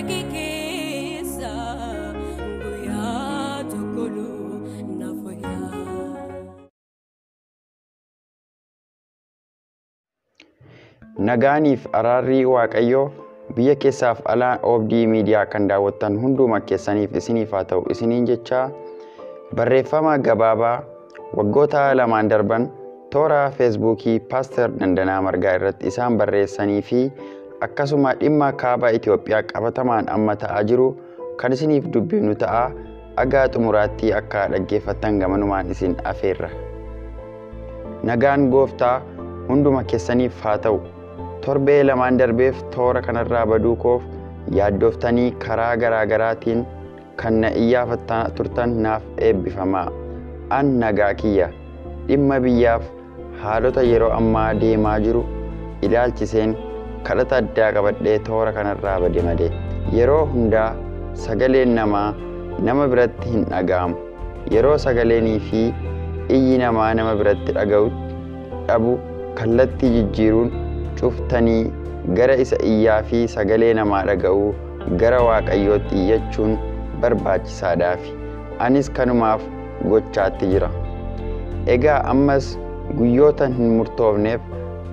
kee keessa guyyaa tokko naaf wayyaa. Nagaaniif araarri Waaqayyoo biyya keessaaf alaa Oobdii Miidiyaa kan daawwattan hunduma keessaniif isiniif haa ta'u isiniin jechaa, barreeffama gabaabaa waggoota lamaan darban toora Feesbuukii Paaster Dandanaa Margaa irratti isaan barreessanii fi akkasuma dhimma kaaba Itoophiyaa qabatamaan amma ta'aa jiru kan isiniif dubbifnu ta'a. Agaa xumuraatti akka dhaggeeffattan gamanumaan isin afeerra. Nagaan Gooftaa hunduma keessaniif haa ta'u. Torbee lamaan darbeef toora kanarraa baduu koof yaaddooftanii karaa garaa garaatiin kan na iyyaafattaa turtan naaf eebbifamaa. An nagaa kiyya. Dhimma biyyaaf haalota yeroo ammaa deemaa jiru ilaalchiseen kadhata addaa qabadhee toora kanarraa bade malee. Yeroo hundaa sagaleen namaa nama biratti hin dhaga'amu. Yeroo sagaleenii fi iyyi namaa nama biratti dhaga'u dhabu, kallattii jijjiiruun cuftanii gara isa iyyaa fi sagalee namaa dhaga'uu, gara Waaqayyootti iyyachuun barbaachisaadhaafi. Anis kanumaaf gochaatti jira. Egaa ammas guyyoota hin murtoofneef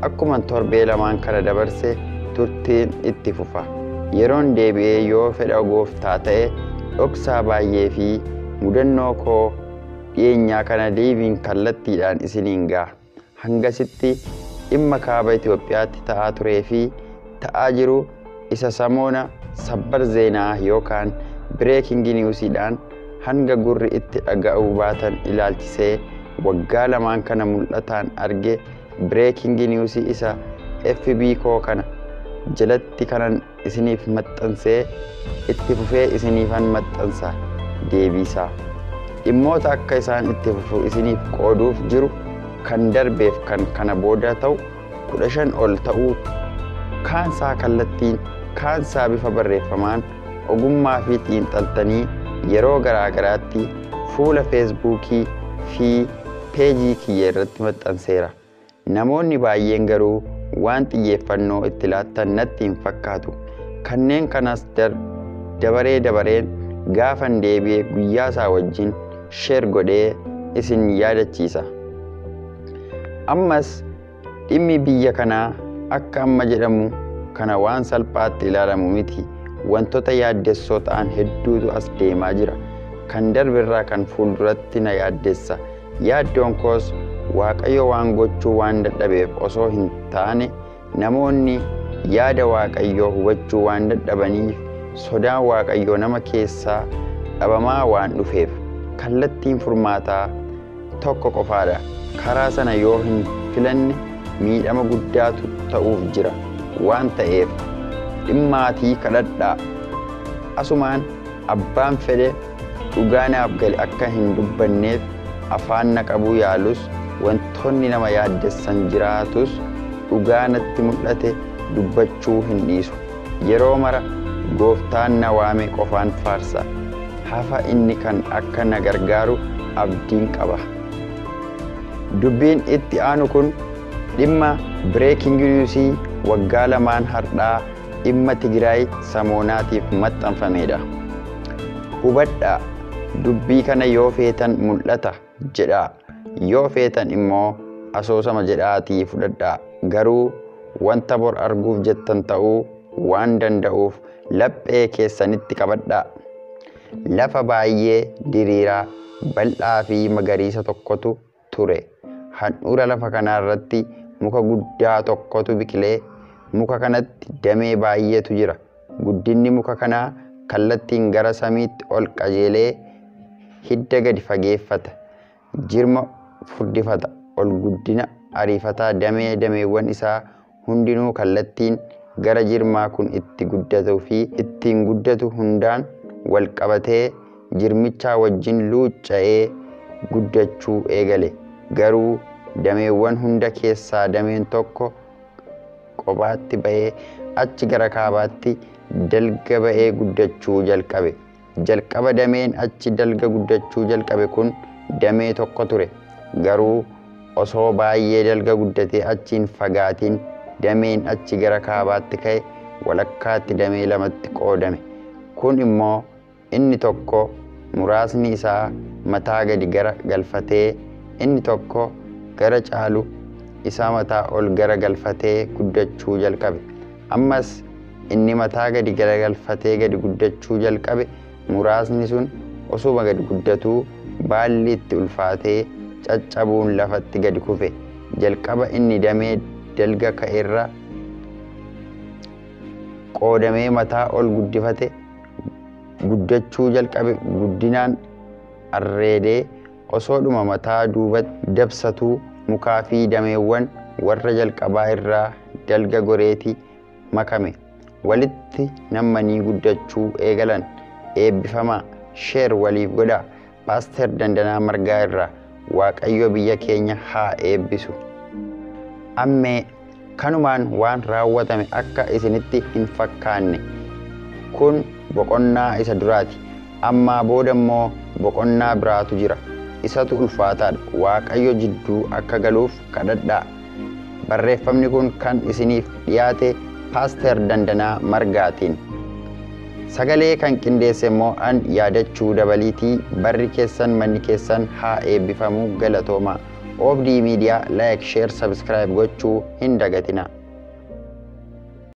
akkuma torbee lamaan kana dabarse turtiin itti fufa. Yeroon deebi'ee yoo fedha Gooftaa ta'e dhoksaa baay'ee fi mudannoo koo dhiyeenyaa kana deebiin kallattiidhaan isiniin ga'a. Hangasitti dhimma kaaba Itoophiyaatti ta'aa turee fi ta'aa jiru isa samoona sabbar zeenaa yookaan breaking newsiidhaan hanga gurri itti dhaga'uu baatan ilaalchisee waggaa lamaan kana mul'ataan arge breaking newsii isa FB koo kana jalatti kanan isiniif maxxansee itti fufee isiniifan maxxansa deebiisaa. Dhimmoota akka isaan itti fufu isiniif qooduuf jiru kan darbeef kan kana booda ta'u 15 ol ta'uu, kaansaa kallattiin kaansaa bifa barreeffamaan ogummaa fi xiinxaltanii yeroo garaa garaatti fuula Feesbuukii fi peejii kiyya irratti maxxanseera. Namoonni baay'een garuu waan xiyyeeffannoo itti laattan natti hin fakkaatu. Kanneen kanas dabaree dabareen gaafan deebi'ee guyyaa isaa wajjin sheer godhee isin yaadachiisa. Ammas dhimmi biyya kanaa akka amma jedhamu kana waan salphaatti ilaalamu miti. Wantoota yaaddessoo ta'an hedduutu as deemaa jira. Kan darbirraa kan fuulduratti na yaaddessa. Yaaddoon koos Waaqayyo waan gochuu waan dadhabeef osoo hin taane, namoonni yaada Waaqayyoo hubachuu waan dadhabaniif, sodaan Waaqayyoo nama keessaa dhabamaa waan dhufeef. Kallattiin furmaataa tokko qofaadha. Karaa sana yoo hin filanne miidhama guddaatu ta'uuf jira waan ta'eef dhimmaatii kadhadhaa. Asumaan abbaan fedhe dhugaa naaf gale akka hin dubbanneef afaan na qabuu yaalus, wantoonni nama yaaddessan jiraatus, dhugaa natti mul'ate dubbachuu hin dhiisu. Yeroo mara Gooftaan na waame qofaan faarsa. Hafa inni kan akka na gargaaru abdiin qaba. Dubbiin itti aanu kun dhimma breaking newsii waggaa lamaan har'aa dhimma Tigraay samoonaatiif maxxanfamedha. Hubadhaa, dubbii kana yoo feetan mul'ata jedhaa, yoo feetan immoo asoosama jedhaatii fudhadhaa. Garuu wanta bor arguuf jettan ta'uu waan danda'uuf laphee keessanitti qabadhaa. Lafa baay'ee diriiraa, bal'aa fi magariisa tokkotu ture. Handhuura lafa kanaa irratti muka guddaa tokkotu biqilee, muka kanatti damee baay'eetu jira. Guddinni muka kanaa kallattiin gara samiitti ol qajeelee hidda gadi fageeffata. Jirma furdifata. Ol guddina ariifataa damee dameewwan isaa hundinuu kallattiin gara jirmaa kun itti guddatuu fi ittiin guddatu hundaan wal qabatee jirmichaa wajjin luucca'ee guddachuu eegale. Garuu dameewwan hunda keessaa dameen tokko kophaatti ba'ee achi gara kaabaatti dalga ba'ee guddachuu jalqabe. Jalqaba dameen achi dalga guddachuu jalqabe kun damee tokko ture. Garuu osoo baay'ee dalga guddatee achiin fagaatiin dameen achi gara kaabaatti ka'e walakkaatti damee lamatti qoodame. Kun immoo inni tokko muraasni isaa mataa gadi gara galfatee, inni tokko gara caalu isaa mataa ol gara galfatee guddachuu jalqabe. Ammas inni mataa gadi garagalfatee gadi guddachuu jalqabe muraasni sun osuma gadi guddatuu baalli itti ulfaatee caccabuun lafatti gadi kufe. Jalqaba inni damee dalga ka'erra qoodamee mataa ol guddifate guddachuu jalqabe guddinaan arreedee osoodhuma mataa duubatti dabsatuu mukaa fi dameewwan warra jalqabaa irraa dalga goreeti makame. Walitti nammanii guddachuu eegalan. Eebbifamaa, sheer waliif godhaa. Paaster Dandanaa Margaa irraa Waaqayyo biyya keenya haa eebbisu. Ammee kanumaan waan raawwatame akka isinitti hin fakkaanne. Kun boqonnaa isa duraati. Ammaa booda immoo boqonnaa biraatu jira. Isatu ulfaataadha. Waaqayyo jidduu akka galuuf kadhadhaa. Barreeffamni kun kan isiniif dhiyaate Paaster Dandanaa Margaatiin. Sagalee kan qindeesse immoo an Yaadachuu Dabaliitii. Barri keessan, manni keessan haa eebbifamu. Galatoomaa. Oobdii Miidiyaa like, share, subscribe gochuu hin dagatinaa.